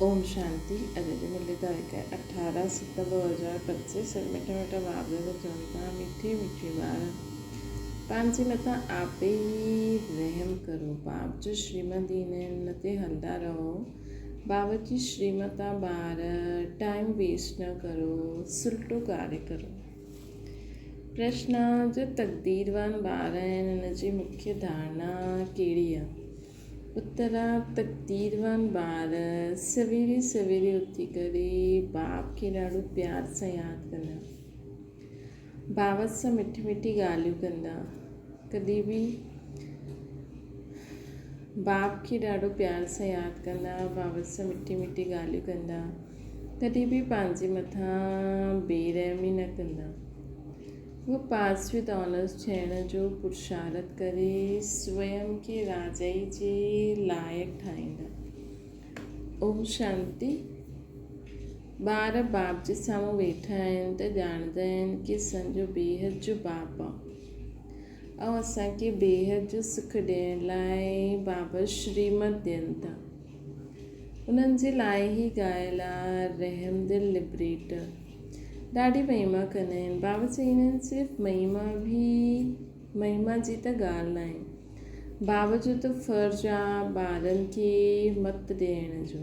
اوم شانتي اڄ جي ملي تاريخ 18 ست 2025 سر مٺا مٺا باب دادا چون ٿا مٺي مٺي ٻار پنهنجي مٿان آپ ئي رحم ڪرو باب جو شريمت دين ان تي هلندا رهو باب جي شريمت آ ٻار ٽائيم ويسٽ نه ڪرو سلٽو ڪاري ڪرو پرشن جو تقديروان ٻار آهن ان جي مکيه ڌارڻا ڪهڙي آ اترا تقديروان ٻار سويري سويري اٿي ڪري باپ کي ڏاڍو پيار سان ياد ڪندا. بابت سان مٺي مٺي ڳالهيون ڪندا. ڪڏهن به باپ کي ڏاڍو پيار سان ياد ڪندا، بابت سان مٺي مٺي ڳالهيون ڪندا. ڪڏهن به پنهنجي مٿان بي رحمي نه ڪندا. هو پاس وٿ آنرس ٿيڻ جو پرشارٿ ڪري سويم کي راجائي جي لائق ٺاهيندا. اوم شانتي. ٻار باپ جي سامهون ويٺا آهن ته ڄاڻندا آهن ڪي اسان جو بيحد جو باپ آ ۽ اسان کي بيحد جو سک ڏيڻ لاء بابا شريمت ڏين ٿا. انهن جي لاء هي ڳايل آ رحمدل لبريٽر. ڏاڍي مهما ڪندا آهن. بابا چئيندا آهن صرف مهما به مهما جي ته ڳالهه ناهي. بابا جو ته فرض آ ٻارن کي مت ڏيڻ جو.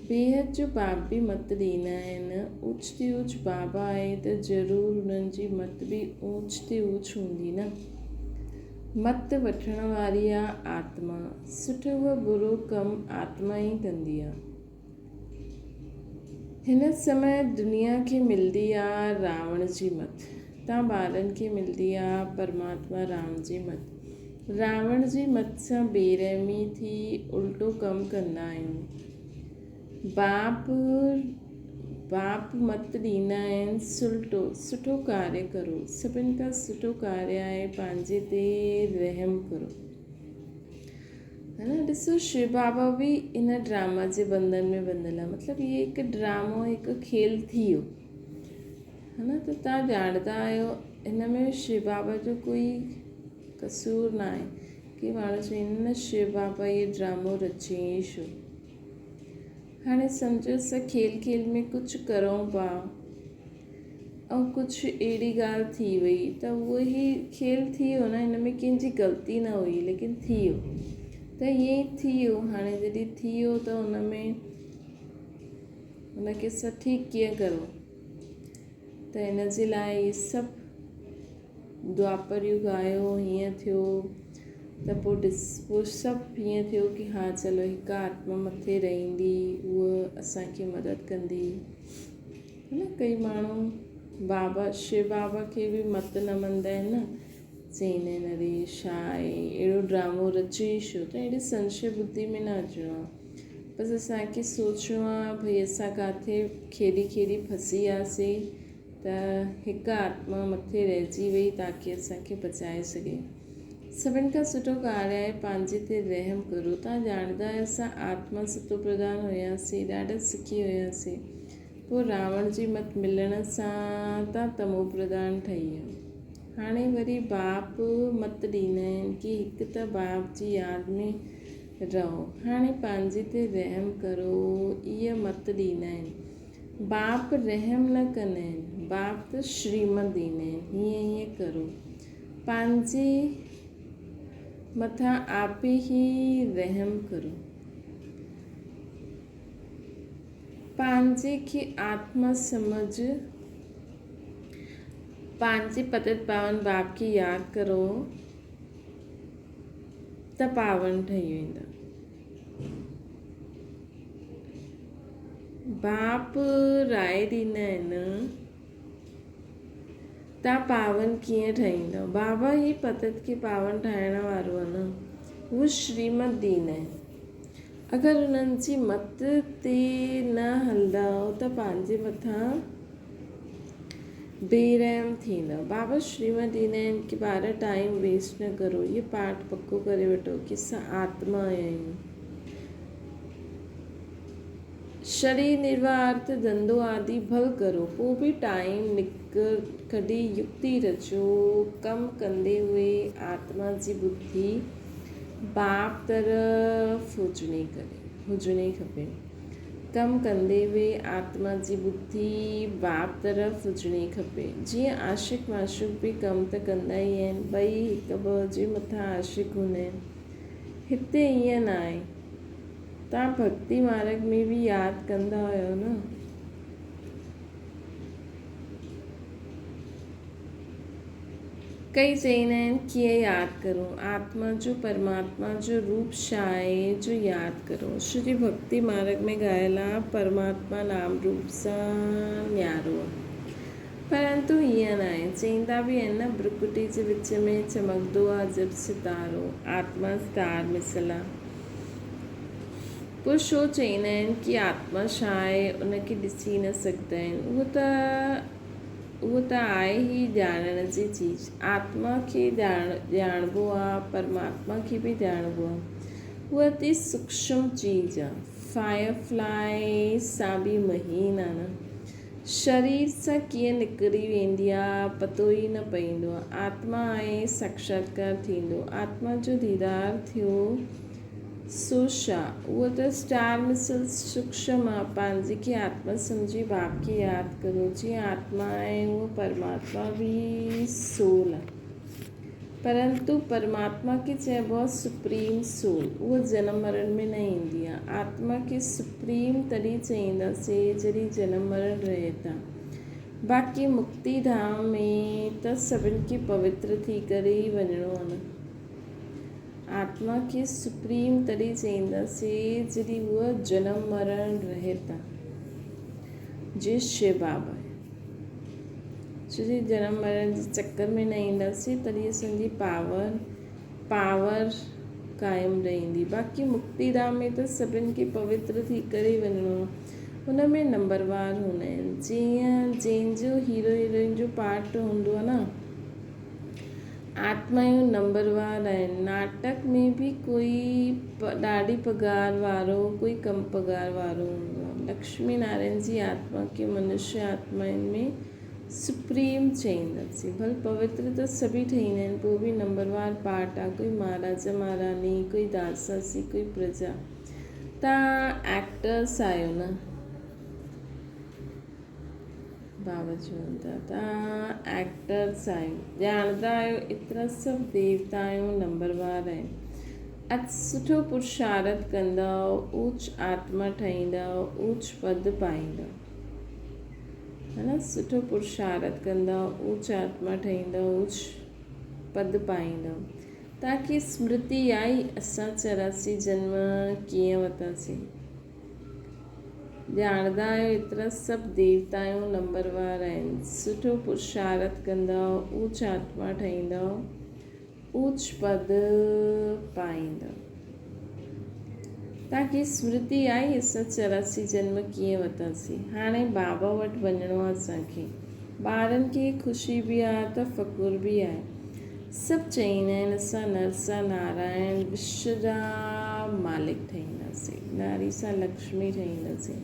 بيحد جو باپ به مت ڏيندا آهن. اوچ تي اوچ بابا آهي ته ضرور انهن جي مت به اوچ تي اوچ هوندي نه. مت وٺڻ واري آ آتما. سٺو و برو ڪم آتما ئي ڪندي آ. هن سمي دنيا کي ملدي آ راوڻ جي مت، تان ٻارن کي ملدي آ پرماتما رام جي مت. راوڻ جي مت سان بي رحمي ٿي الٽو ڪم ڪندا آهيون. باپ باپ مت ڏيندا آهن سلٽو سٺو ڪاري ڪرو. سڀن کان سٺو ڪاري آهي پنهنجي تي رحم ڪرو. ها نه ڏسو شو بابا به ان ڊراما جي بندن ۾ بندل آهي مطلب هي هڪ ڊرامو هڪ کيل ٿي ويو ها نه ته تان ڄاڻندا آهيو هن ۾ شو بابا جو ڪوئي قصور نه آهي ڪي ماڻهو چون نه شو بابا هي ڊرامو رچيائين ڇو هاڻي سمجهو اسان کيل کيل ۾ ڪجهه ڪرون پيا ۽ ڪجهه اهڙي ڳالهه ٿي وئي ته اهو هي کيل ٿي ويو نه هن ۾ ڪنهن جي غلطي نه هئي ليڪن ٿي ويو ته ائين ئي ٿي ويو هاڻي جڏهن ٿي ويو ته هن ۾ هن کي اسان ٺيڪ ڪيئن ڪرون ته هن جي لاء هي سڀ دوآپر يگ آيو هيئن ٿيو ته پوء ڏس پوء سڀ هيئن ٿيو ڪي ها چلو هڪ آتما مٿي رهندي اها اسان کي مدد ڪندي نه ڪئي ماڻهو بابا شو بابا کي به مت نه مڃدا آهن نه چئيندا آهن اري ڇا آهي اهڙو ڊرامو رچيو ئي ڇو ته اهڙي سنشي ٻڌي ۾ نه اچڻو آهي بس اسانکي سوچڻو آهي ڀئي اسان ڪاٿي کيڏي کيڏي ڦسي وياسي ته هڪ آتما مٿي رهجي وئي تاڪي اسانکي بچائي سگهي سڀن کان سٺو ڪاري آهي پنهنجي تي رحم ڪرو تان ڄاڻندا آهيو اسان آتما ستو پرڌان هياسي ڏاڍا سکي هياسي پوء راوڻ جي مت ملڻ سان تان تمو پرڌان ٺهي ويو. هاڻي وري باپ مت ڏيندا آهن ڪي هڪ ته باپ جي ياد ۾ رهو، هاڻي پنهنجي تي رحم ڪرو، اها مت ڏيندا آهن. باپ رحم نه ڪندا آهن، باپ ته شريمت ڏيندا آهن، هيئن هيئن ڪرو. پنهنجي مٿان آپ ئي رحم ڪرو. پنهنجي کي آتما سمجھ پنهنجي پتت پاون باپ کي ياد ڪرو ته پاون ٺهي ويندا. باپ راء ڏيندا آهن تان پاون ڪيئن ٺهيندؤ؟ بابا هي پتت کي پاون ٺاهڻ وارو آهي نه هو شريمت دين آهن. اگر انهن جي مت تي نه هلندؤ ته پنهنجي مٿان بي رحم ٿيندؤ. بابا شريمت ڏيندا آهن ڪي ٻار ٽائيم ويسٽ نه ڪرو، هي پاٺ پڪو ڪري وٺو ڪي اسان آتما آهيون. شرير نرواهه ارٿ ڌنڌو آدي ڀل ڪرو پوء به ٽائيم ڪڍي يڪتي رچو، ڪم ڪندي هئي آتما جي ٻڌي باپ طرف هجڻي کپي. ڪم ڪندي به آتما جي ٻڌي باپ طرف هجڻي کپي. جيئن عاشق معشوق به ڪم ته ڪندا ئي آهن، ٻئي هڪ ٻئي جي مٿان عاشق هوندا آهن. هتي ائين نه آهي. توهان ڀڳتي مارڳ ۾ به ياد ڪندا هيو نه. ڪئي چئيندا آهن ڪيئن ياد ڪرون آتما جو پرماتما جو روپ ڇا آهي جو ياد ڪرون شري ڀڳتي مارڳ ۾ ڳايل آ پرماتما نام روپ سان نيارو آ پرنتو هيئن ناهي چئيندا به آهن نه برڪٽي جي وچ ۾ چمڪدو آ عجب ستارو آتما اسٽار مثل آ پوء ڇو چئيندا آهن ڪي آتما ڇا آهي ان کي ڏسي نه سگهندا آهن اهو ته اهو ته آهي ئي ڄاڻڻ جي چيز. آتما کي ڄاڻبو آ، پرماتما کي به ڄاڻبو آ. اها اتي سوڪشم چيز آ. فائر فلائي سان به مهين آ نه. شرير سان ڪيئن نڪري ويندي آ، پتو ئي نه پئيندو آ. آتما آهي، ساڪشاتڪار ٿيندو. آتما جو ديدار ٿيو. سو ڇا؟ اهو ته اسٽار مثل سوڪشم آ، پنهنجي کي آتما سمجهي باپ کي ياد ڪرو، جيئن آتما آهي اهو پرماتما به سول آ. پرنتو پرماتما کي چئبو آ سپريم سول، اهو جنم مرڻ ۾ نه ايندي آ. آتما کي سپريم تڏهن چئينداسي جڏهن جنم مرڻ رهت آ. باقي مڪتي ڌام ۾ ته سڀن کي پوتر ٿي ڪري ئي وڃڻو آ نه. آتما کي سپريم تڏهن چئينداسين جڏهن هوء جنم مرڻ رهت آ. جي شو بابا آهي. جڏهن جنم مرڻ جي چڪر ۾ نه اينداسين تڏهن اسان جي پاور پاور قائم رهندي. باقي مڪتي ڌام ۾ ته سڀن کي پوتر ٿي ڪري ئي وڃڻو آ. ان ۾ نمبروار هوندا آهن. جيئن جنهن جو هيرو هيروئن جو پارٽ هوندو آ نه. آتمائون نمبروار آهن. ناٽڪ ۾ به ڪوئي ڏاڍي پگهار وارو ڪوئي ڪم پگهار وارو هوندو آهي. لڪشمي نارائڻ جي آتما کي منشيه آتمائن ۾ سپريم چئينداسين. ڀل پوتر ته سڀئي ٺهيندا آهن پوء به نمبروار پارٽ آهي. ڪوئي مهاراجا مهاراڻي، ڪوئي داساسي، ڪوئي پرجا. توهان ايڪٽرس آهيو نه. بابا چون ٿا توهان ايڪٽرس آهيو، ڄاڻندا آهيو ايترا سڀ ديوتا آهيون نمبروار آهن. اڄ سٺو پرشارٿ ڪندؤ، اوچ آتما ٺهيندؤ، اوچ پد پائيندؤ. ها نه سٺو پرشارٿ ڪندؤ، اوچ آتما ٺهيندؤ، اوچ پد پائيندؤ. توهان کي سمرتي آئي اسان 84 جنم ڪيئن ورتاسين. ڄاڻندا آهيو ايترا سڀ ديوتائون نمبروار آهن. سٺو پرشارٿ ڪندؤ، اوچ آتما ٺهيندؤ، اوچ پد پائيندؤ. توهان کي سمرتي آئي اسان 84 جنم ڪيئن ورتاسين. هاڻي بابا وٽ وڃڻو آهي اسان کي. ٻارن کي خوشي به آهي ته فخر به آهي. سڀ چئيندا آهن اسان نر سان نارائڻ وشو جا مالڪ ٺهينداسين، ناري سان لڪشمي ٺهينداسين.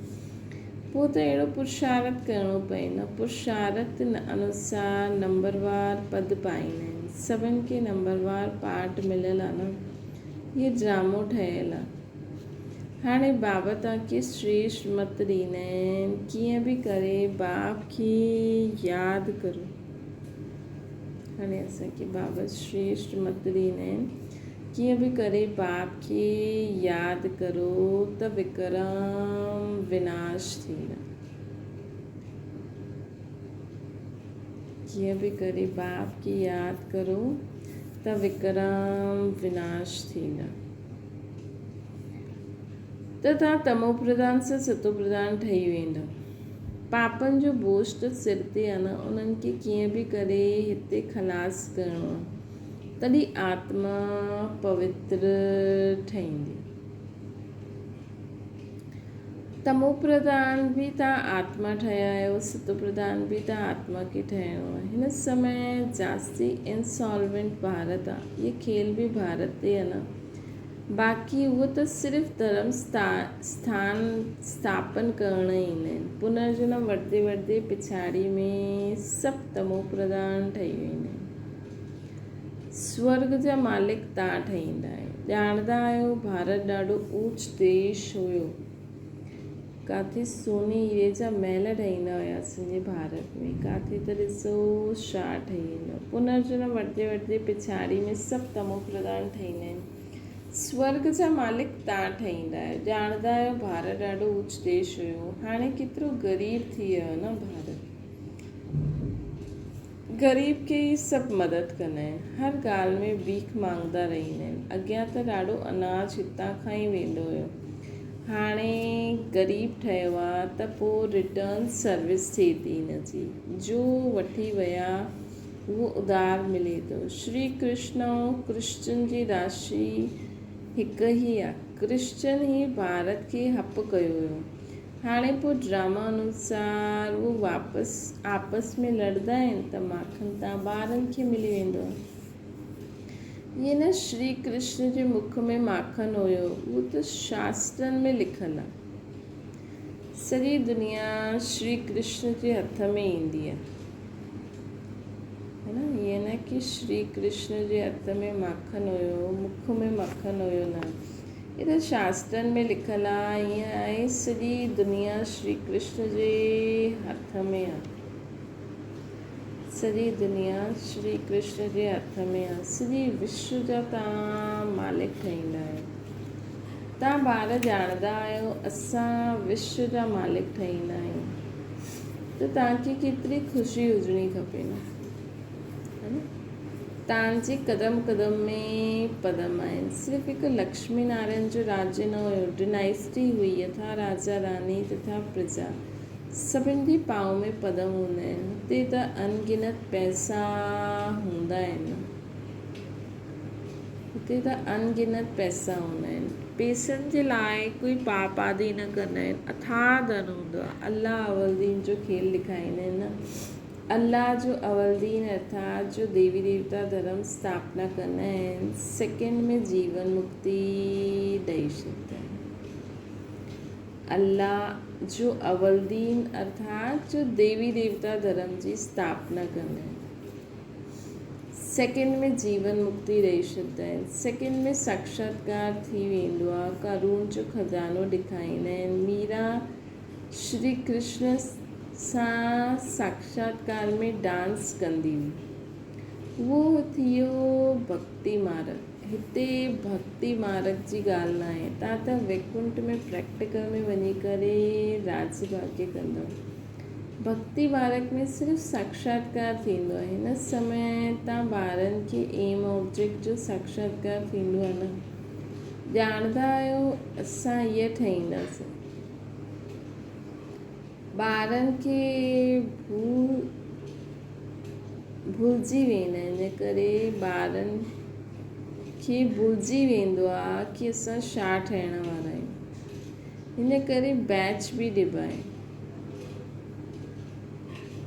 پوء ته اهڙو پرشارٿ ڪرڻو پئي نه. پرشارٿ انوسار نمبروار پد پائيندا آهن. سڀن کي نمبروار پارٽ مليل آهي نه. هيء ڊرامو ٺهيل آهي. هاڻي بابا توهان کي شريشٽ مت ڏيندا آهن. ڪيئن به ڪري باپ کي ياد ڪرو. هاڻي اسان کي بابا شريشٽ مت ڏيندا آهن. ڪيئن به ڪري باپ کي ياد ڪرو ته وڪرم وناش ٿيندا. ڪيئن به ڪري باپ کي ياد ڪرو ته وڪرم وناش ٿيندا. ته توهان تمو پرڌان سان ستو پرڌان ٺهي ويندؤ. پاپن جو بوجھ ته سر تي آ نه، انهن کي ڪيئن به ڪري هتي خلاص ڪرڻو آ، تڏهن آتما پوتر ٺهيندي. تمو پرڌان به توهان آتما ٺهيا آهيو، ستو پرڌان به توهان آتما کي ٺهڻو آ. هن سمي جاستي انسالوينٽ ڀارت آ، هي کيل به ڀارت تي آ نه. باقي اهو ته صرف ڌرم اسٿان اسٿاپن ڪرڻ ايندا آهن. پنرجنم وٺندي وٺندي پڇاڙي ۾ سڀ تمو پرڌان ٺهي ويندا آهن. سورڳ جا مالڪ تان ٺهيندا آهيو. ڄاڻندا آهيو ڀارت ڏاڍو اوچ ديش هيو. ڪاٿي سوني هيري جا محل ٺهيندا هيا اسان جي ڀارت ۾، ڪاٿي ته ڏسو ڇا ٺهي ويندو آهي. پنرجنم وٺندي وٺندي پڇاڙي ۾ سڀ تمو پرڌان ٺهيندا آهن. سورڳ جا مالڪ تان ٺهيندا آهيو. ڄاڻندا آهيو ڀارت ڏاڍو اوچ ديش هيو، هاڻي ڪيترو غريب ٿي ويو آهي نه ڀارت. غريب کي ئي سڀ مدد ڪندا آهن. هر ڳالهه ۾ بيک مانگدا رهندا آهن. اڳيان ته ڏاڍو اناج هتان کان ئي ويندو هيو. هاڻي غريب ٺهيو آ ته پو ريٽرن سروس ٿئي ٿي هن جي. جو وٺي ويا اهو اڌار ملي ٿو. شري ڪرشن ۽ ڪرسچن جي راشي هڪ ئي آ. ڪرسچن ئي ڀارت کي هپ ڪيو هيو. هاڻي پوء ڊراما انوسار اهو واپس آپس ۾ لڙندا آهن ته ماکن تان ٻارن کي ملي ويندو آهي. ائين نه شري ڪرشن جي مک ۾ ماکن هيو اهو ته شاسترن ۾ لکيل آهي. سڄي دنيا شري ڪرشن جي هٿ ۾ ايندي آهي. ها نه ائين نه ڪي شري ڪرشن جي هٿ ۾ ماکن هيو مک ۾ مکن هيو نه. هي ته شاسترن ۾ لکيل آ، ائين آهي سڄي دنيا شري ڪرشن جي هٿ ۾ آ. سڄي دنيا شري ڪرشن جي هٿ ۾ آ. سڄي وشو جا توهان مالڪ ٺهيندا آهيو. توهان ٻار ڄاڻندا آهيو اسان وشو جا مالڪ ٺهيندا آهيون ته توهان کي ڪيتري خوشي هجڻي کپي نه. ها نه؟ تان جي قدم قدم ۾ پدم آهن. صرف هڪ لڪشمي نارائڻ جو راجيه نه هيو، ڊنائسٽي هئي، يٿا راجا راني تٿا پرجا. سڀن جي پانء ۾ پدم هوندا آهن. هتي ته ان گنت پئسا هوندا آهن. هتي ته ان گنت پئسا هوندا آهن. پئسن جي لاء ڪوئي پاپ آدي نه ڪندا آهن. اٿاهه ڌن هوندو آهي. الله اول دين جو کيل ڏيکاريندا آهن نه. الله جو اول دين ارٿات جو ديوي ديوتا ڌرم اسٿاپنا ڪندا آهن سيڪنڊ ۾ جيون مڪتي ڏئي ڇڏيندا آهن. الله جو اول دين ارٿات جو ديوي ديوتا ڌرم جي اسٿاپنا ڪندا آهن سيڪنڊ ۾ جيون مڪتي ڏئي ڇڏيندا آهن سيڪنڊ ۾ ساڪشاتڪار ٿي ويندو آهي قارون جو خزانو ڏيکاريندا آهن ميرا شري ڪرشن سان ساڪشاتڪار ۾ ڊانس ڪندي هئي. اهو ٿيو ڀڳتي مارگ. هتي ڀڳتي مارگ جي ڳالهه ناهي. تان ته ويڪنٺ ۾ پريڪٽيڪل ۾ وڃي ڪري راڄ ڀاڳيه ڪندؤ. ڀڳتي مارگ ۾ صرف ساڪشاتڪار ٿيندو آهي. هن سمي تان ٻارن کي ايم آبجيڪٽ جو ساڪشاتڪار ٿيندو آهي نه. ڄاڻندا آهيو اسان هيء ٺهينداسين. ٻارن کي ڀلجي ويندا آهن ان ڪري ٻارن کي ڀلجي ويندو آهي ڪي اسان ڇا ٺهڻ وارا آهيون ان ڪري بيچ به ڏبا آهن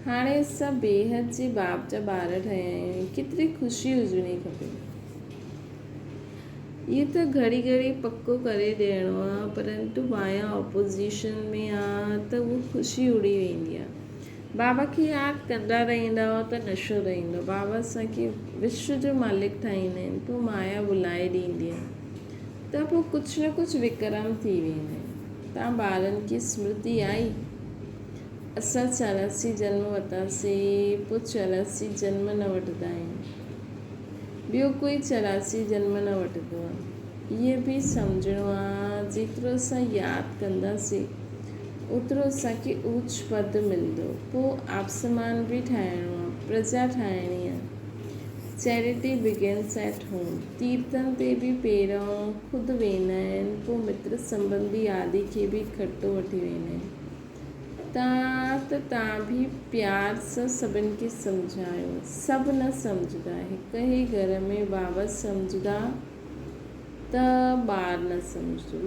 هاڻي اسان بيحد جي باپ جا ٻار ٺهيا آهيون ڪيتري خوشي هجڻي کپي. اهو ته گهڙي گهڙي پڪو ڪري ڏيڻو آ پرنتو مايا اپوزيشن ۾ آ ته اهو خوشي اڙي ويندي آ. بابا کي ياد ڪندا رهندا هئا ته نشو رهندو. بابا اسان کي وشو جو مالڪ ٺاهيندا آهن پوء مايا ڀلائي ڏيندي آ ته پوء ڪجهه نه ڪجهه وڪرم ٿي ويندا آهن. تان ٻارن کي سمرتي آئي؟ اسان 84 جنم ورتاسي پوء 84 جنم نه وٺندا آهيون. ٻيو ڪوئي 84 جنم نه وٺندو آهي. اهي به سمجهڻو آهي جيترو اسان ياد ڪنداسين اوترو اسان کي اوچ پد ملندو. پوء آپسمان به ٺاهڻو آهي، پرجا ٺاهڻي آهي. Charity begins at home. تيرٿن تي به پهريون خود ويندا آهن پوء متر سنبنڌي آدي کي به کٽو وٺي ويندا آهن. تان ته تان به پيار سان سڀن کي سمجهايو. سڀ نه سمجهندا. هڪ ئي گهر ۾ بابا سمجهندا ته ٻار نه سمجهندو.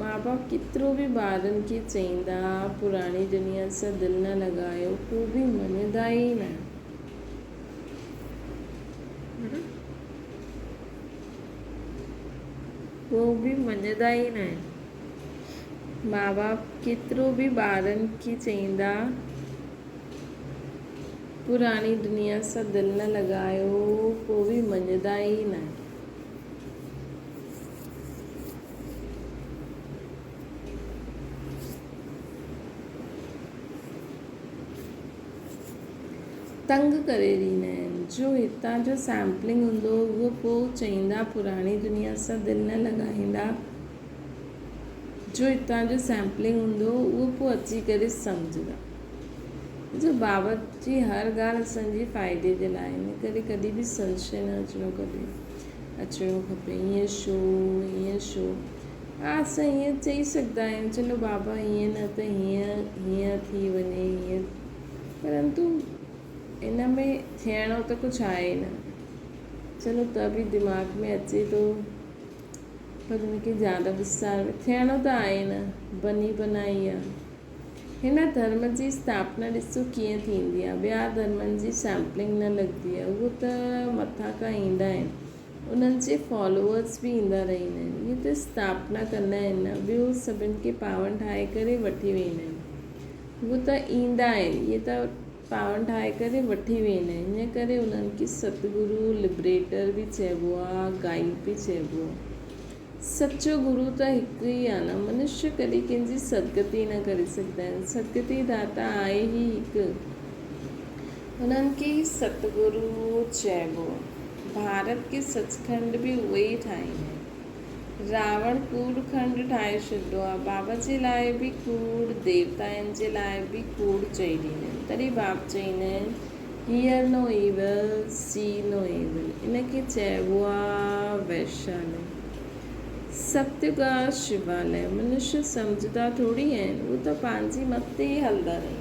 ماء باپ ڪيترو به ٻارن کي چئيندا پراڻي دنيا سان دل نه لڳايو پوء به مڃندا ئي نه. پوء به مڃندا ئي نه. ماء باپ ڪيترو به ٻارن کي چئيندا پراڻي دنيا سان دل نه لڳايو پوء به مڃدا ئي نه. تنگ ڪري ڏيندا آهن. جو هتان جو سيمپلنگ هوندو هو اهو پوء چئيندا پراڻي دنيا سان دل نه لڳائيندا. جو هتان جو سيمپلنگ هوندو هو اهو پوء اچي ڪري سمجهندا. جو بابت جي هر ڳالهه اسان جي فائدي جي لاء ان ڪري ڪڏهن به سنشي نه اچڻو کپي اچڻو کپي ائين ڇو ائين ڇو ها اسان ائين چئي سگهندا آهيون چلو بابا ائين نه ته هيئن هيئن ٿي وڃي هيئن پرنتو ان ۾ ٿيڻو ته ڪجهه آهي نه چلو ته به دماغ ۾ اچي ٿو پر ان کي زياده وستار ۾ ٿيڻو ته آهي نه بني بنائي آ هن ڌرم جي اسٿاپنا ڏسو ڪيئن ٿيندي آ ٻيا ڌرمن جي سيمپلنگ نه لڳندي آ اهو ته مٿان کان ايندا آهن انهن جي فالوورس به ايندا رهندا آهن اهي ته اسٿاپنا ڪندا آهن نه ٻيو سڀن کي پاون ٺاهي ڪري وٺي ويندا آهن اهي ته ايندا آهن اهي ته پاون ٺاهي ڪري وٺي ويندا آهن ان ڪري انهن کي ستگرو لبريٽر به چئبو آهي گائيڊ به چئبو آهي سچو گرو ته هڪ ئي آهي نه منشيه ڪڏهن ڪنهن جي سدگتي نه ڪري سگهندا آهن سدگتي داتا آهي ئي هڪ انهن کي ئي ستگرو چئبو آهي ڀارت کي سچکنڊ به اهي ئي ٺاهيندا آهن. راوڻ ڪوڙ کنڊ ٺاهي ڇڏيو آهي. بابا جي لاء به ڪوڙ، ديوتائن جي لاء به ڪوڙ چئي ڏيندا آهن. تڏهن باب چئيندا آهن، Hear no evil, see no evil. ان کي چئبو آهي ويشالي. ستيگ آهي شوالي. منشيه سمجهندا ٿوري آهن. هو ته پنهنجي مت تي ئي هلندا رهندا آهن.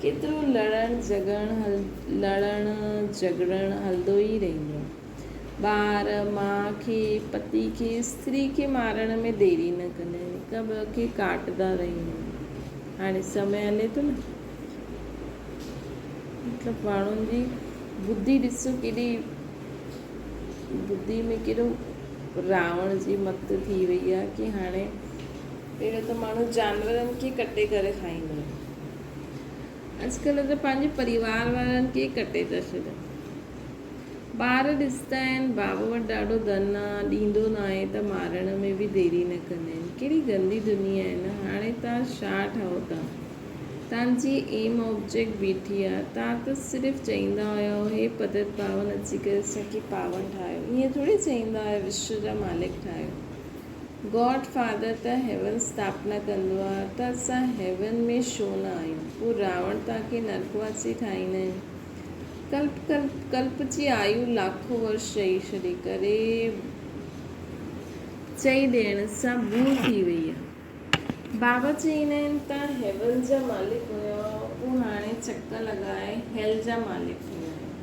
ڪيترو لڙڻ جهڳڙڻ لڙڻ جهڳڙڻ هلندو ئي رهندو آهي. ٻار، ماء کي، پتي کي، استري کي مارڻ ۾ ديري نه ڪندا آهن. هڪ ٻئي کي ڪاٽندا رهندا آهن. هاڻي سمي هلي ٿو نه. مطلب ماڻهن جي ٻڌي ڏسو ڪيڏي ٻڌي ۾ ڪيڏو راوڻ جي مت ٿي وئي آهي ڪي هاڻي پهريون ته ماڻهو جانورن کي ڪٽي ڪري کائيندو هو. اڄڪلهه ته پنهنجي پريوار وارن کي ئي ڪٽي ٿا ڇڏن. ٻار ڏسندا آهن بابا وٽ ڏاڍو ڌن آ، ڏيندو ناهي ته مارڻ ۾ به ديري نه ڪندا آهن. ڪهڙي گندي دنيا آهي نه. هاڻي توهان ڇا ٺاهو ٿا. توهان جي ايم آبجيڪٽ بيٺي آ. توهان ته صرف چئيندا هيو هي پتت پاون اچي ڪري اسان کي پاون ٺاهيو. ائين ٿوري چئيندا هيو وشو جا مالڪ ٺاهيو. گاڊ فادر ته هيون اسٿاپنا ڪندو آ ته اسان هيون ۾ ڇو نه آهيون؟ پوء راوڻ توهان کي نرڪواسي ٺاهيندا آهن. ڪلپ ڪلپ ڪلپ جي آيو لاکو ورش چئي ڇڏي ڪري چئي ڏيڻ سان ڀول ٿي وئي آ. بابا چئيندا آهن توهان هيون جا مالڪ هيو پوء هاڻي چڪ لڳائي هيل جا مالڪ ٿي ويا آهيو.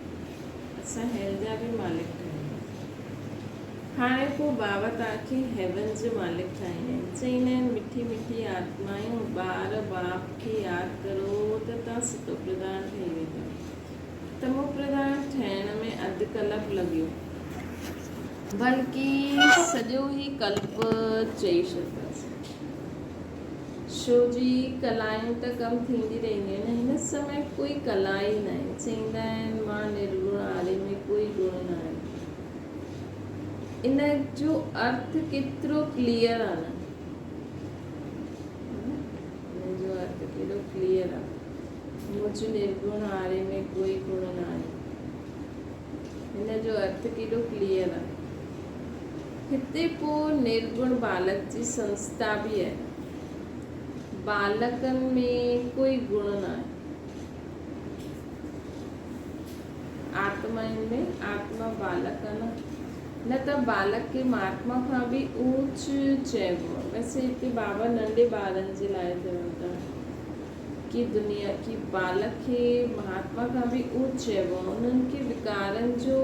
اسان هيل جا به مالڪ ٺهياسين. هاڻي پوء بابا توهان کي هيون جو مالڪ ٺاهيندا آهن. چئيندا آهن مٺي مٺي آتمائون ٻار باپ کي ياد ڪرو ته توهان ستو پرڌان ٺهي ويندؤ. تمو پرڌان ٺهڻ ۾ اڌ ڪلپ لڳيو. بلڪ سڄو ئي ڪلپ چئي ڇڏنداسين. شو جي ڪلائون ته ڪم ٿيندي رهنديون آهن. هن سمي ڪوئي ڪلا ئي ناهي. چئيندا آهن مان نرگڻ آري ۾ ڪوئي گڻ ناهي. ان جو ارٿ ڪيترو ڪليئر آ نه. ان جو ارٿ ڪيڏو ڪليئر آ. مجھ نرگڻ آري ۾ ڪوئي گڻ ناهي. هن جو ارٿ ڪيڏو ڪليئر آ. هتي پوء نرگڻ بالڪ جي سنسٿا به آهي. بالڪن ۾ ڪوئي گڻ ناهي. آتمائن ۾ آتما بالڪ آ نه. نه ته بالڪ کي مهاتما کان به اوچ چئبو آ. ويسي هتي بابا ننڍي ٻارن جي لاء چون ٿا. ڪي دنيا ڪي بالڪ کي مهاتما کان به اوچ چئبو آهي انهن کي وڪارن جو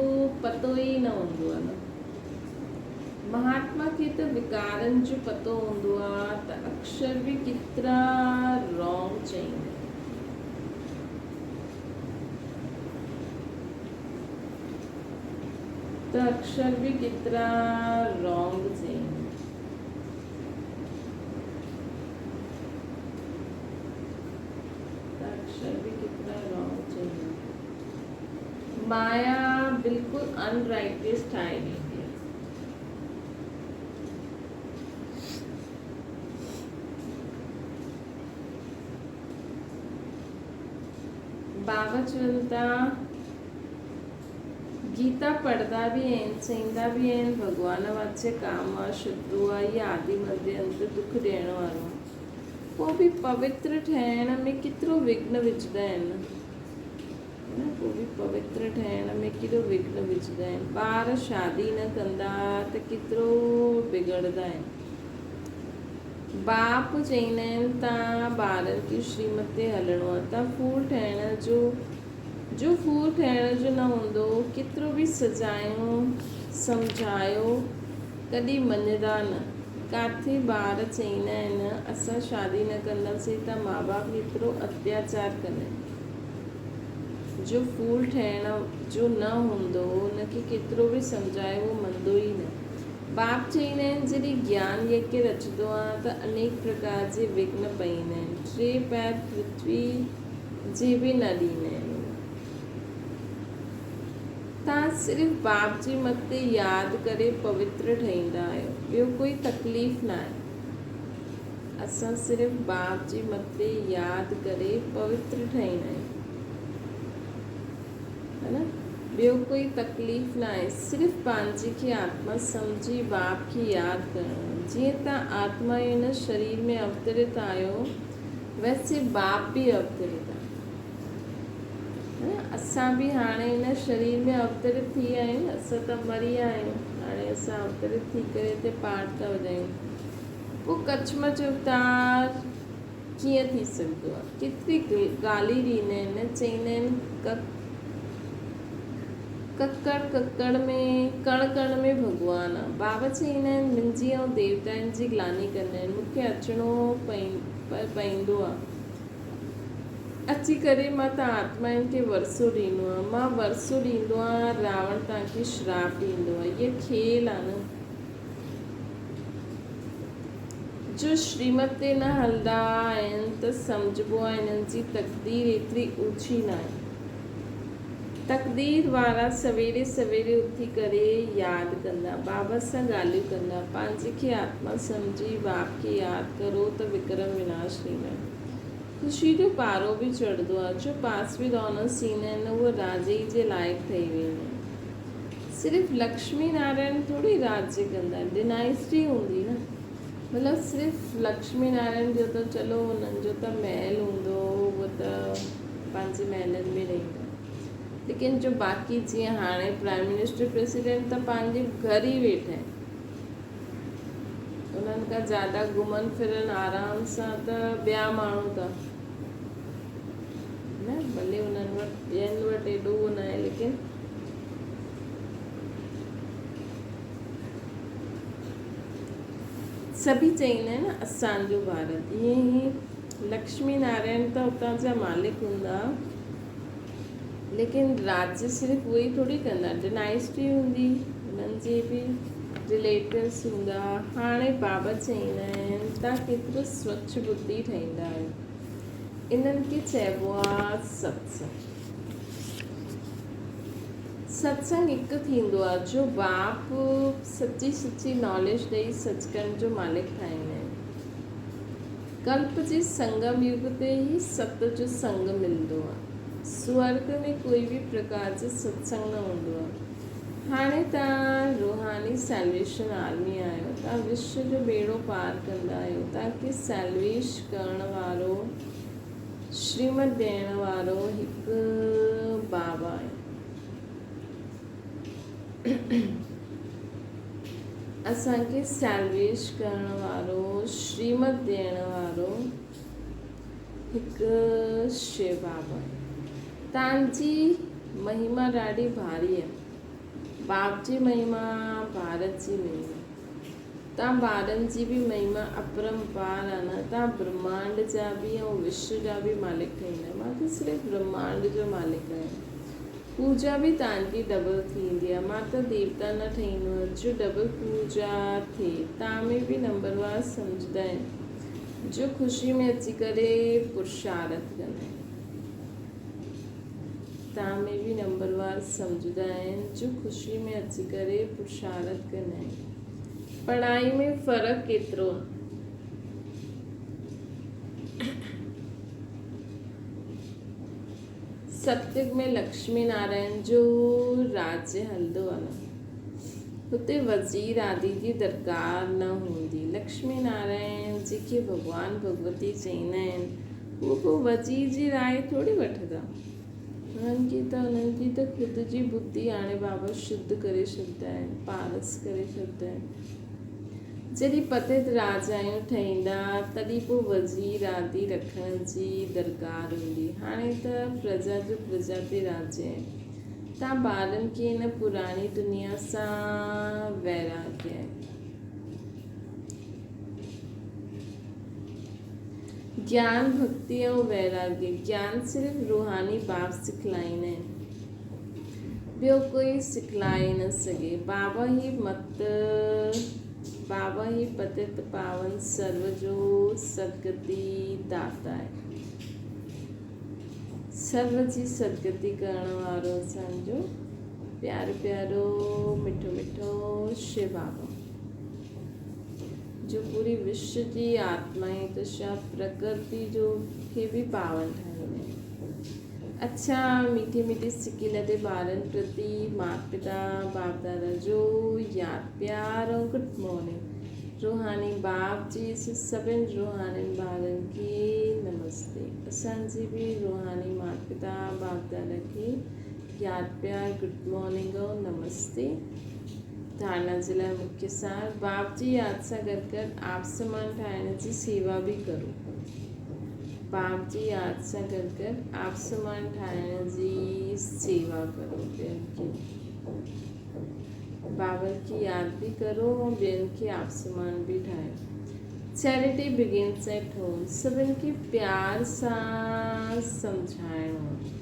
پتو ئي نه هوندو آهي نه مهاتما کي ته وڪارن جو پتو هوندو آهي ته اڪشر به ڪيترا رانگ چئيندا آهن. ته اڪشر به ڪيترا رانگ چئيندا آهن. اڪشر به ڪيترا رانگ چيو. مايا بلڪل ان رائٽيس ٺاهي ڏيندي آهي. بابا چون ٿا، گيتا پڙهندا به آهن، چئيندا به آهن، ڀڳوان واچي ڪام آ، شترو آ يا آدي مڌي انت دک ڏيڻ وارو آ. پوء به پوتر ٺهڻ ۾ ڪيترو وگهن وجهندا آهن. نه پوء به پوتر ٺهڻ ۾ ڪيڏو وگهن وجهندا آهن. ٻار شادي نه ڪندا ته ڪيترو بگڙندا آهن. باپ چئيندا آهن تان ٻارن کي شريمت تي هلڻو آهي تان ڦول ٺهڻ جو جو ڦول ٺهڻ جو نه هوندو ڪيترو به سجايون سمجهايو ڪڏهن مڃندا نه ڪاٿي ٻار چئيندا آهن اسان شادي نه ڪنداسين ته ماء باپ هيترو اتياچار ڪندا آهن جو ڦول ٺهڻ جو نه هوندو ان کي ڪيترو به سمجهايو اهو مندو ئي نه. باپ چئيندا آهن، جڏهن گيان يگيه رچندو آهيان ته انيڪ پرڪار جي وگهن پئيندا آهن. ٽي پهر پرٿوي جي به نه ڏيندا آهن. توهان صرف باپ جي مت تي ياد ڪري پوتر ٺهيندا آهيو، ٻيو ڪوئي تڪليف ناهي. اسان صرف باپ جي مت تي ياد ڪري پوتر ٺهيندا آهيون. ها نه ٻيو ڪوئي تڪليف ناهي صرف پنهنجي کي آتما سمجهي باپ کي ياد ڪرڻ جيئن تان آتما هن شرير ۾ اوترت آهيو ويسي باپ به اوترت آهي ها نه اسان به هاڻي هن شرير ۾ اوترت ٿي ويا آهيون اسان ته مري ويا آهيون هاڻي اسان اوترت ٿي ڪري هتي پاٺ ٿا وڄايون پوء ڪڇمچ اوتار ڪيئن ٿي سگهندو آهي؟ ڪيتري گالي ڏيندا آهن، چئيندا آهن ڪڪڙ ڪڪڙ ۾ ڪڻ ڪڻ ۾ ڀڳوان آ. بابا چئيندا آهن منهنجي ۽ ديوتائن جي گلاني ڪندا آهن، مون کي اچڻو پئيندو آ. اچي ڪري مان تان آتمائن کي ورثو ڏيندو آهيان. مان ورثو ڏيندو آهيان، راوڻ تان کي شراپ ڏيندو آ. هيء کيل آ نه. جو شريمت تي نه هلندا آهن ته سمجهبو آهي انهن جي تقدير ايتري اوچي ناهي. تقدير وارا سويري سويري اٿي ڪري ياد ڪندا، بابا سان ڳالهيون ڪندا، پنهنجي کي آتما سمجهي باپ کي ياد ڪرو ته وڪرم وناش ٿيندا. خوشي جو پارو به چڙهندو آهي، جو پاس به رونس ٿيندا آهن اهي راجئي جي لائق ٺهي ويندا آهن. صرف لڪشمي نارائڻ ٿوري راڄ ڪندا، ڊنائسٽي هوندي نه. مطلب صرف لڪشمي نارائڻ جو ته چلو انهن جو ته محل هوندو هو اهو ته پنهنجي محلن ۾ رهندا ليڪن جو باقي جيئن هاڻي پرائم منسٽر پريزيڊنٽ ته پنهنجي گهر ئي ويٺا آهن انهن کان زياده گهمن ڦرن آرام سان ته ٻيا ماڻهو ٿا نه ڀلي انهن وٽ ٻين وٽ ايڏو اهو نه آهي ليڪن سڀئي چئيندا آهن نه اسان جو ڀارت ائين ئي لڪشمي نارائڻ ته اتان جا مالڪ هوندا ليڪن راڄ صرف اهي ئي ٿوري ڪندا ڊنائسٽي هوندي انهن جي به رليٽوز هوندا هاڻي بابا چئيندا آهن تان ڪيترو سوڇ ٻڌي ٺهيندا آهيو انهن کي چئبو آهي ستسنگ ستسنگ هڪ ٿيندو آ جو باپ سچي سچي ناليج ڏئي سچکنڊ جو مالڪ ٺاهيندا آهن. ڪلپ جي سنگم يگ تي ئي ست جو سنگ ملندو آ. سورگ ۾ ڪوئي به پرڪار جو ستسنگ نه هوندو آ. هاڻي توهان روحاني سيلويشن آرمي آهيو. توهان وشو جو ٻيڙو پار ڪندا آهيو. توهان کي سيلويش ڪرڻ وارو شريمت ڏيڻ وارو هڪ بابا آهي. اسان کي سيلويش ڪرڻ وارو، شريمت ڏيڻ وارو هڪ شو بابا آهي. تان جي مهما ڏاڍي ڀاري آهي. باپ جي مهما، ڀارت جي مهما. تان ٻارن جي به مهما اپرمپار آ نه، تان برهمانڊ جا به ۽ وشو جا به مالڪ ٺهيندا. مان ته صرف برهمانڊ جو مالڪ آهيان. پوڄا به تان جي ڊبل ٿيندي آ. مان ته ديوتا نه ٺهيندو آهيان جو ڊبل پوڄا ٿئي. تان ۾ به نمبروار سمجهندا آهن جو خوشي ۾ اچي ڪري پرشارٿ ڪندا آهن. تان ۾ به نمبروار سمجهندا آهن جو خوشي ۾ اچي ڪري پرشارٿ ڪندا آهن. پڙهائي ۾ فرق ڪيترو آهي؟ ستيگ ۾ لڪشمي نارائڻ جو راڄ هلندو آهي نه. هتي وزير آدي جي درڪار نه هوندي. لڪشمي نارائڻ جنهن کي ڀڳوان ڀڳوتي چئيندا آهن، هو ڪو وزير جي راء ٿوري وٺندا. انهن کي ته انهن جي ته خود جي ٻڌي آڻي بابا شڌ ڪري ڇڏيندا آهن، پارس ڪري ڇڏيندا آهن. جڏهن پتيت راجائون ٺهيندا، تڏهن پوء وزير آدي رکڻ جي درڪار هوندي. هاڻي ته پرجا جو پرجا تي راڄ آهي. تان ٻارن کي هن پراڻي دنيا سان ويراڳ آهي. گيان، ڀڳتي ۽ ويراڳي. گيان صرف روحاني باپ سکلائيندا آهن. ٻيو ڪوئي سکلائي نه سگهي. بابا هي مت، بابا هي پتت پاون سرو جو سدگتي داتا آهي. سرو جي سدگتي ڪرڻ وارو اسان جو پيارو پيارو مٺو مٺو شو بابا جو پوري وشو جي آتمائي تشا پرڪرتي جو کي به پاون ٺاهيندا آهن. اڇا ميٺي ميٺي سڪي لڌي ٻارن پرتي مات پتا باپ دادا جو ياد پيار ۽ گڊ مارننگ. روحاني باپ جي سڀن روحانين ٻارن کي نمستي. اسان جي به روحاني مات پتا باپ دادا کي ياد پيار گڊ مارننگ ۽ نمستي. ڌارنا جي لاء مکيه سار باپ جي ياد سان گڏ گڏ آپ سمان ٺاهڻ جي سيوا به ڪرو. باپ جي ياد سان گڏ گڏ آپ سمان ٺاهڻ جي سيوا ڪرو ٻين کي. بابل کي ياد به ڪرو ۽ ٻين کي آپسمان به ٺاهيو. چيرٽي بگنس ايٽ هوم سڀن کي پيار سان سمجهائڻو آهي.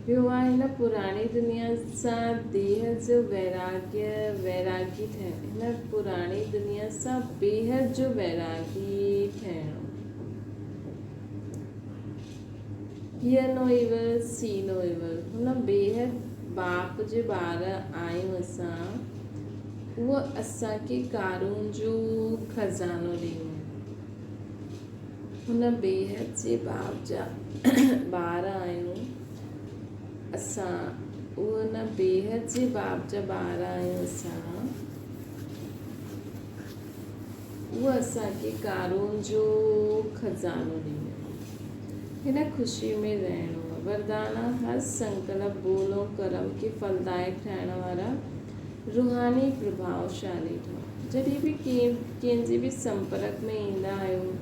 ٻيو آهي هن پراڻي دنيا سان ديهه جو ويراڳيه ويراڳي ٺهڻ هن پراڻي دنيا سان بيحد جو ويراڳي ٺهڻو. Hear no evil, see no evil هن بيحد باپ جي ٻار آهيون اسان، اهو اسان کي قارون جو خزانو ڏئي ويو. هن بيحد جي باپ جا ٻار آهيون اسان، اهو هن بيحد جي باپ جا ٻار آهيون اسان. اهو اسان کي قارون جو خزانو ڏنو. هن خوشيء ۾ رهڻو آهي. وردانا، هر سنڪلپ، ٻول ۽ ڪرم کي ڦلدائڪ ٺاهڻ وارا روحاني پرڀاوشالي ٺهو. جڏهن به ڪنهن جي به سمپرڪ ۾ ايندا آهيو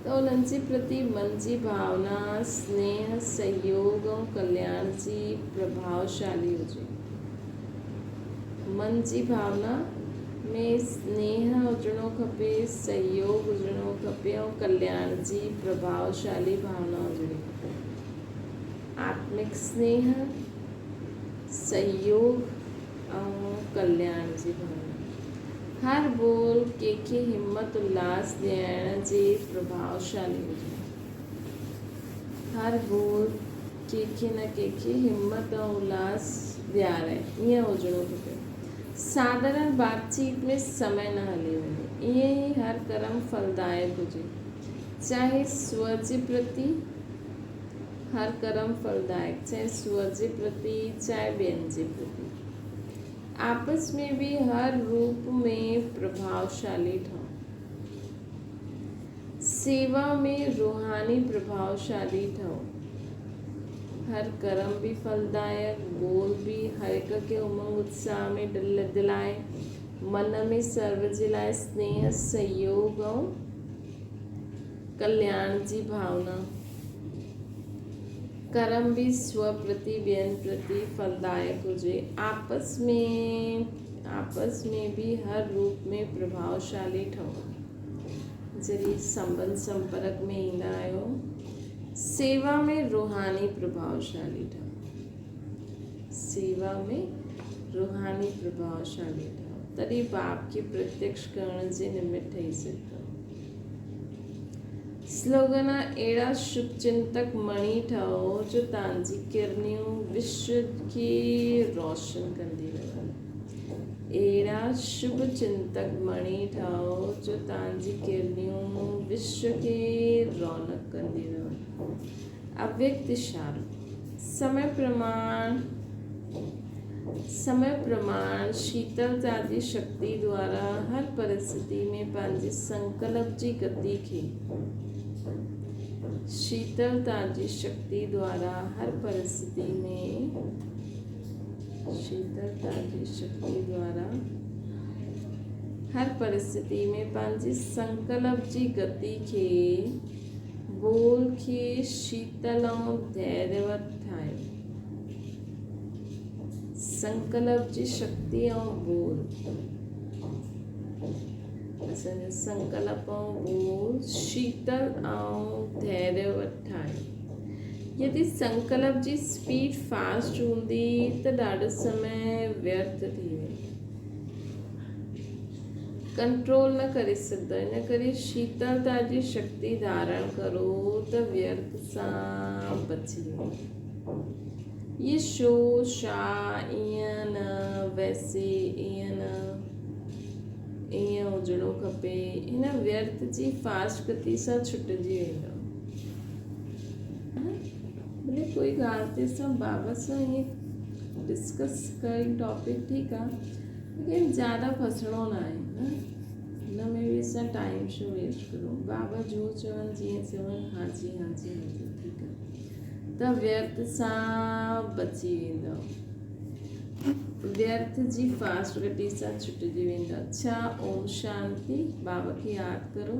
ته انهن جي پرتي من جي ڀاونا سنيهه، سهيوڳ ۽ ڪلياڻ جي پرڀاوشالي هجي. من جي ڀاونا ۾ سنيهه هجڻو کپي، سهيوڳ هجڻو کپي ۽ ڪلياڻ جي پرڀاوشالي ڀاونا هجڻي کپي. آتمڪ سنيهه، سهيوڳ ۽ ڪلياڻ جي ڀاونا. هر ٻول ڪنهن کي همت الهاس ڏيارڻ جي پرڀاوشالي هجي. هر ٻول ڪنهن کي نه ڪنهن کي همت ۽ الهاس ڏيارائي، ائين هجڻو کپي. ساڌارڻ بات چيت ۾ سمي نه هلي وڃي. ائين ئي هر ڪرم ڦلدائڪ هجي. چاهي سو جي پرتي هر ڪرم ڦلدائڪ، چاهي سو جي پرتي، چاهي ٻين جي پرتي. آپس ۾ به هر روپ ۾ پرڀاوشالي ٺهو. سيوا ۾ روحاني پرڀاوشالي ٺهو. هر ڪرم به ڦلدائڪ، ٻول به هر هڪ کي امنگ اتساهه ۾ دلائي، من ۾ سرو جي لاء سنيهه، سهيوڳ ۽ ڪلياڻ جي ڀاونا. ڪرم به سو پرتي ٻين پرتي ڦلدائڪ هجي. آپس ۾ آپس ۾ به هر روپ ۾ پرڀاوشالي ٺهو. ذريعي سنٻنڌ سمپرڪ ۾ ايندا آهيو. سيوا ۾ روحاني پرڀاوشالي ٺهو. سيوا ۾ روحاني پرڀاوشالي ٺهو. تڏهن باپ کي پرتيڪش ڪرڻ جي نمت ٺهي سگهندؤ. سلوگن آ اهڙا شڀ چنتڪ مڻي ٺهو جو تان جي ڪرنيون وشو کي روشن ڪندي رهن. اهڙا شڀ چنتڪ بڻي ٺهو جو تان جي ڪرنيون وشو کي رونق ڪندي رهن. اويڪت اشارو. سمي پرماڻ سمي پرماڻ شيتلتا جي شڪتي دوارا هر پرسٿتي ۾ پنهنجي سنڪلپ جي گتي کي شيتلتا جي شڪتي دوارا هر پرسٿتي ۾ شيتلتا جي شڪتي دوارا هر پرسٿتي ۾ پنهنجي سنڪلپ جي گتي کي ٻول کي شيتل ۽ ڌيريوت ٺاهيو. سنڪلپ جي شڪتي ۽ ٻول. اسان جو سنڪلپ ۽ ٻول شيتل ۽ ڌيريوت ٺاهيو. يدي سنڪلپ جي اسپيڊ فاسٽ هوندي ته ڏاڍو سمي ويرٿ ٿي ويندو. ڪنٽرول نه ڪري سگهندو ان ڪري شيتلتا جي شڪتي ڌارڻ ڪرو ته ويرٿ سان بچي ويندو. اهي شو، شا، ايئن نه، ويسي، ايئن نه، ايئن هجڻو کپي، هن ويرٿ جي فاسٽ گتي سان ڇٽجي ويندو. ڀلي ڪوئي ڳالهه تي اسان بابا سان ائين ڊسڪس ڪري ٽاپڪ ٺيڪ آ ليڪن زياده ڦسڻو نه آهي نه هن ۾ به اسان ٽائيم ڇو ويسٽ ڪرون بابا جو چون جيئن چون ها جي ها جي ها جي ٺيڪ آ ته ويرٿ سان بچي ويندو ويرٿ جي فاسٽ گتي سان ڇٽجي ويندو اڇا اوم شانتي بابا کي ياد ڪرو.